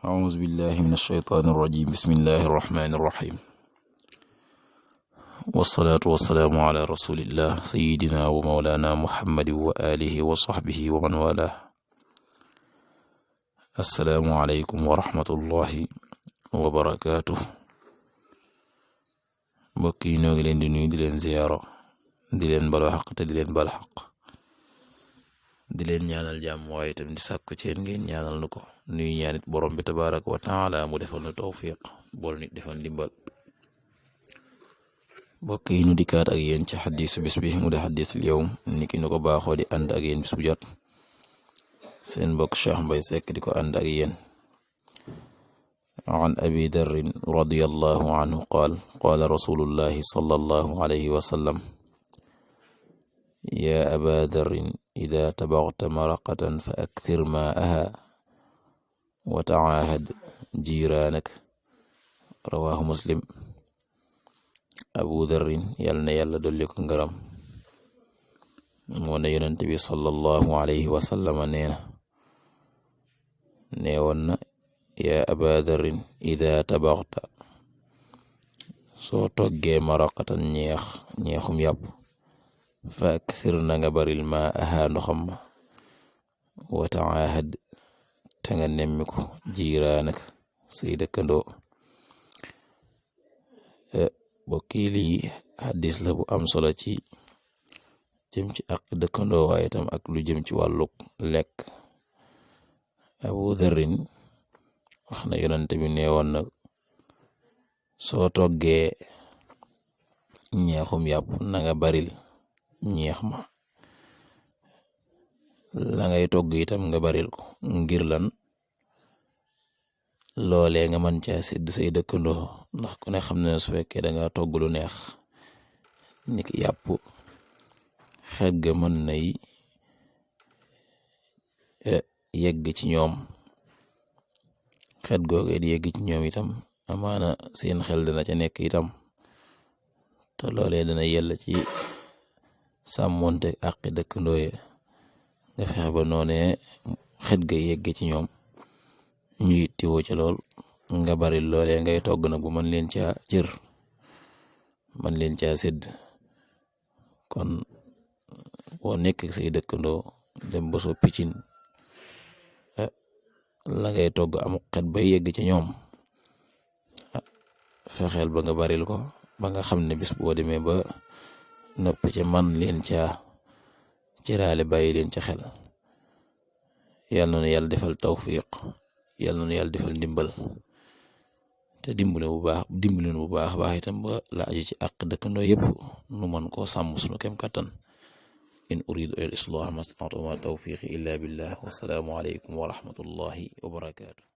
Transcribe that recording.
أعوذ بالله من الشيطان الرجيم بسم الله الرحمن الرحيم والصلاة والسلام على رسول الله سيدنا ومولانا محمد وآله وصحبه ومن والاه السلام عليكم ورحمة الله وبركاته mbokk yi ñoo ngi leen di nuyu di leen ziyaara di leen balu xaq te di leen bal xaq di leen ñaanal jàmm waaye itam di sàkku ci yéen ngeen ñaanal nu ko nuyu ñaanit borom bi tabaaraka wa taala mu defal nu tawfiq bool nit defal ndimbal mbokk yi ñu dikkaat ak yéen ci xadiisu bis bi mu di xadiisul yawm niki nu ko baaxoo di ànd ak yéen bis bu jot seen mbokk Cheikh Mbaye Seck di ko ànd ak yéen عن أبي ذر رضي الله عنه قال قال رسول الله صلى الله عليه وسلم يا أبا ذر إذا تبغت مرقة فأكثر ماءها وتعاهد جيرانك رواه مسلم أبو ذر يلنا يلا دلك نغرم من ينتبه صلى الله عليه وسلم نيونا يا أبا ذر إذا تبغت soo toggee maraqatan ñeexum yàpp fa aksir na nga baril ma aha ndoxam ma wa taahad te nga nemmiku jiiraanak say dëkkandoo bokki lii xadis la bu am solo ci jëm ci ak dëkkandoo waaye tam ak lu jëm ci wàlluk lekk Abu Dharrin wax na yonent bi neewoon na soo toggee ñeexum yàpp na nga baril ñeex ma la ngay togg itam nga baril ko ngir lan loolee nga mën caa sédd say dëkkandoo ndax ku ne xam ne su fekkee da nga togg lu neex niki yàpp xet ga mën nay yegg ci ñoom xet googee di yegg ci ñoom itam amaana seen xel dana ca nekk itam te loolee dana yella ci sàmmonte àqi dëkkandoo ya nga fexe ba noonee xet ga yegg ci ñoom ñu yittiwoo ca lool nga bari loolee ngay togg nag bu mën leen caa cër mën leen caa sédd kon boo nekk say dëkkandoo dem ba soppi cin la ngay togg amu xet bay yegg ci ñoom fexeel ba nga baril ko ba nga xam ne bis boo demee ba noppi ca man leen caa cëraale bàyyi leen ca xel yal na nu yàlla defal tawfiq yal na nu yàlla defal ndimbal te dimbale bu baax baax itam ba la aju ci àq dëkkandoo yëpp nu mën koo sàmm sunu kem kattan in uridu al islah mastata'tu ma tawfiqi illa billah wassalaamu alaykum wa rahmatullahi wa barakatuh